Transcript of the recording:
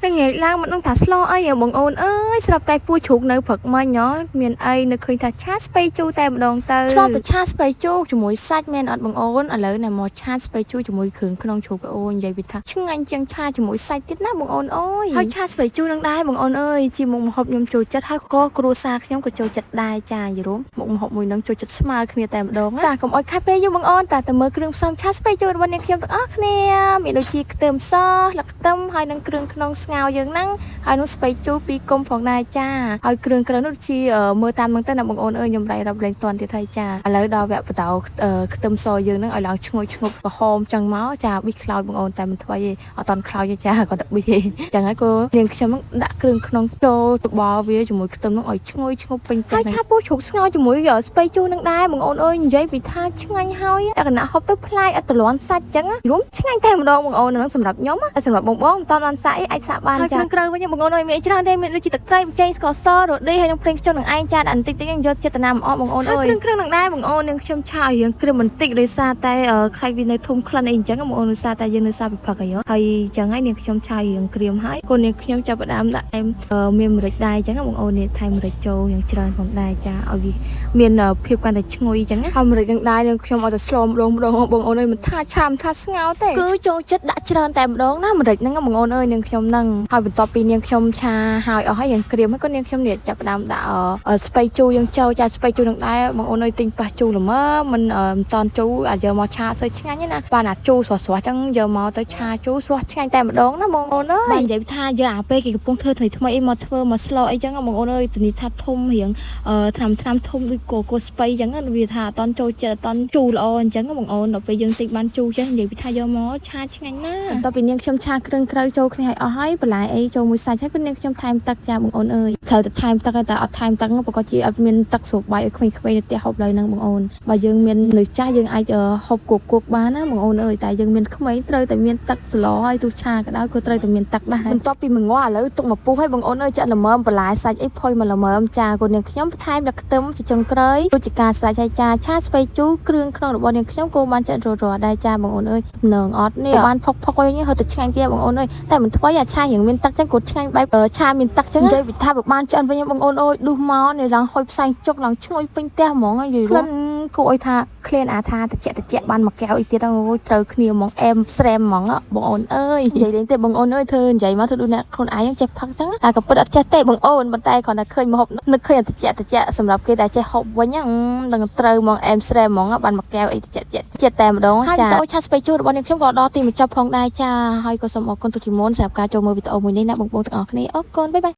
ហើយងាកឡើងមិនដឹងថាស្លអីហ៎បងអូនអើយស្រាប់តែពស់ជ្រូកនៅព្រឹកមិញហ៎មានអីនៅឃើញថាឆាស្ពៃជូរតែម្ដងទៅធ្លាប់តែឆាស្ពៃជូរជាមួយសាច់មែនអត់បងអូនឥឡូវណែមកឆាស្ពៃជូរជាមួយគ្រឿងក្នុងជ្រូកអូននិយាយពីថាឆ្ងាញ់ជាងឆាជាមួយសាច់ទៀតណាបងអូនអើយហើយឆាស្ពៃជូរនឹងដែរបងអូនអើយជាមុខម្ហូបខ្ញុំចូលចិត្តហើយក៏គ្រួសារខ្ញុំក៏ចូលចិត្តដែរចាយរួមមុខម្ហូបមួយនឹងចូលចិត្តស្មើគ្នាតែម្ដងណាតាកុំអោយខាត់ពេលយូរបងអូនតាទៅមើលគ្រឿងផ្សំឆាស្ពៃជូររបស់នាងខ្ញុំទាំងអស់គ្នាមានដូចជាខ្ទឹមសស្លឹកខ្ទឹមហើយនិងគ្រឿងក្នុងស្ងោរយើងហ្នឹងហើយនឹងស្ពៃជូរពីរគុំផងដែរចាហើយគ្រឿងក្រៅនោះជាមើលតាមហ្នឹងទៅណាបងអូនអើយខ្ញុំរៃរាប់លេងតន់ទៀតហើយចាឥឡូវដល់វគ្គបដោខ្ទឹមសយើងហ្នឹងឲ្យឡើងឈ្ងុយឈ្ងប់ក្រហមចឹងមកចាប៊ីខ្លោចបងអូនតែមិនថ្មីទេអត់តន់ខ្លោចទេចាគាត់តែប៊ីទេចឹងហើយក៏នាងខ្ញុំហ្នឹងដាក់គ្រឿងក្នុងចូលច្បល់វាជាមួយខ្ទឹមហ្នឹងឲ្យឈ្ងុយឈ្ងប់ពេញទឹកហើយឆាពស់ជ្រូកស្ងោរជាមួយស្ពៃជូរនឹងដែរបងអូនអើយនិយាយពីថាឆ្ងាញ់ហើយលក្ខណៈហូបទៅប្លែកអត់ទលាន់សាច់ចឹងរួមឆ្ងាញ់តែម្ដងបងអូនហ្នឹងសម្រាប់ខ្ញុំតែសម្រាប់បងបងមិនតន់បានសាក់អីអាចសាក់បានចាគ្រឿងក្រៅវិញបងអូនអើយមានច្រើនទេមានដូចជាទឹកត្រីប៊ីចេងស្ករសរ៉ូឌីហើយនឹងប្រេងខ្យងនឹងឯងចាដាក់បន្តិចតិចយកចេតនាមកអបងអូនអើយគ្រឿងក្រៅនឹងដែរបងអូននឹងខ្ញុំឆាឲ្យរៀងគ្រឿងបន្តិចដោយសារតែខ្លាចវានៅធំក្លិនអីអញ្ចឹងបងអូនដោយសារតែយើងនៅសារពិផឹកអីហើយអញ្ចឹងហើយនាងខ្ញុំឆារៀងក្រៀមហើយកូននាងខ្ញុំចាប់ផ្ដើមដាក់ថែមមានម្រេចដែរអញ្ចឹងបងអូននេះថែមម្រេចចូលយ៉ាងច្រើនផងដែរចាឲ្យវាមានភាពកាន់តែឈ្ងុយអញ្ចឹងណាហើយម្រេចនឹងដែរនាងខ្ញុំឲ្យតែស្លម្ដងម្ដងបងអូនអើយមិនថាឆាមថាស្ងោរទេគឺចូលចិត្តដាក់ច្រើនតែម្ដងណាម្រេចហ្នឹងបងអូនអើយនាងខ្ញុំហ្នឹងហើយបន្ទាប់ពីនាងខ្ញុំឆាហើយអស់ហើយយ៉ាងក្រៀមហើយក៏នាងខ្ញុំនេះចាប់ផ្ដើមដាក់ស្ពៃជូរយើងចូលចាស្ពៃជូរនឹងដែរបងអូនអើយទិញប៉ះជូរល្មមមិនមិនតន់ជូរអាចយកមកឆាសូវឆ្ងាញ់ទេណាបានអាជូរស្រស់ស្រស់ចឹងយកមកទៅឆាជូរស្រស់ឆ្ងាញ់តែម្ដងណាបងអូនអើយបាទនិយាយថាយកអាពេលគេកំពុងធ្វើថ្មីថ្មីអីមកធ្វើមកស្លអីចឹងបងអូនអើយធានាថាធំរៀងថ្នាំថ្នាំធំដូចកកស្ពៃចឹងវាថាអត់តន់ចូលចិត្តអត់តន់ជូរល្អអញ្ចឹងបងអូនដល់ពេលយើងទិញបានជូរចេះនិយាយពីថាយកមកឆាឆ្ងាញ់ណាស់បន្ទាប់ពីនាងខ្ញុំឆាគ្រឿងក្រៅចូលគ្នាឲ្យអស់ហើយបន្លែអីចូលមួយសាច់ហើយគឺនាងខ្ញុំថែមទឹកចាបងអូនអើយត្រូវតែថែមទឹកតែអត់ថែមទឹកប្រកាសជាអត់មានទឹកស្រូបបាយឲ្យក្មេងៗនៅផ្ទះហូបឡើយហ្នឹងបងអូនបើយើងមានមនុស្សចាស់យើងអាចហូបគោកគោកបានណាបងអូនអើយតែយើងមានក្មេងត្រូវតែមានទឹកស្លហើយទោះឆាក៏ដោយក៏ត្រូវតែមានទឹកដែរបន្ទាប់ពីមួយងាស់ឥឡូវទុកមកពុះឲ្យបងអូនអើយចាក់ល្មមបន្លែសាច់អីផុយមកល្មមចាគូនាងខ្ញុំថែមដល់ខ្ទឹមជាចុងក្រោយដូចជាការស្រេចហើយចាឆាស្ពៃជូរគ្រឿងក្នុងរបស់នាងខ្ញុំក៏បានចាក់រត់ៗដែរចាបងអូនអើយនឹងអត់នេះបានផុកផុកវិញហត់ទៅឆ្ងាញ់ទៀតបងអូនអើយតែមិនថ្មីអាឆារៀងមានទឹកចឹងក៏ឆ្ងាញ់បែបឆាមានទឹកចឹងនិយាយពីថាបើបានឆ្អិនវិញបងអូនអើយឌុះមកនេះឡើងហុយផ្សែងជុកឡើងឈ្ងុយពេញផ្ទះហ្មងនិយាយរួមគួរឲ្យថាឃ្លានអាថាតិចតិចបានមកកែវអីទៀតអូយត្រូវគ្នាហ្មងអែមស្រែមហ្មងបងអូនអើយនិយាយលេងទេបងអូនអើយធ្វើនិយាយមកធ្វើដូចអ្នកខ្លួនឯងចេះផឹកចឹងតែក៏ពិតអត់ចេះទេបងអូនប៉ុន្តែគ្រាន់តែឃើញម្ហូបនឹកឃើញតិចតិចសម្រាប់គេដែលចេះហូបវិញនឹងត្រូវហ្មងអែមស្រែមហ្មងបានមកកែវអីតិចតិចចិត្តតែម្ដងចាហើយវីដេអូឆាស្ពៃជូររបស់នាងខ្ញុំក៏ដល់ទីបញ្ចប់ផងដែរចាហើយក៏សូមអរគុណទុកជាមុនសម្រាប់ការចូលមើលវីដេអូមួយនេះណាបងប្អូនទាំងអស់គ្នាអរគុណ bye bye.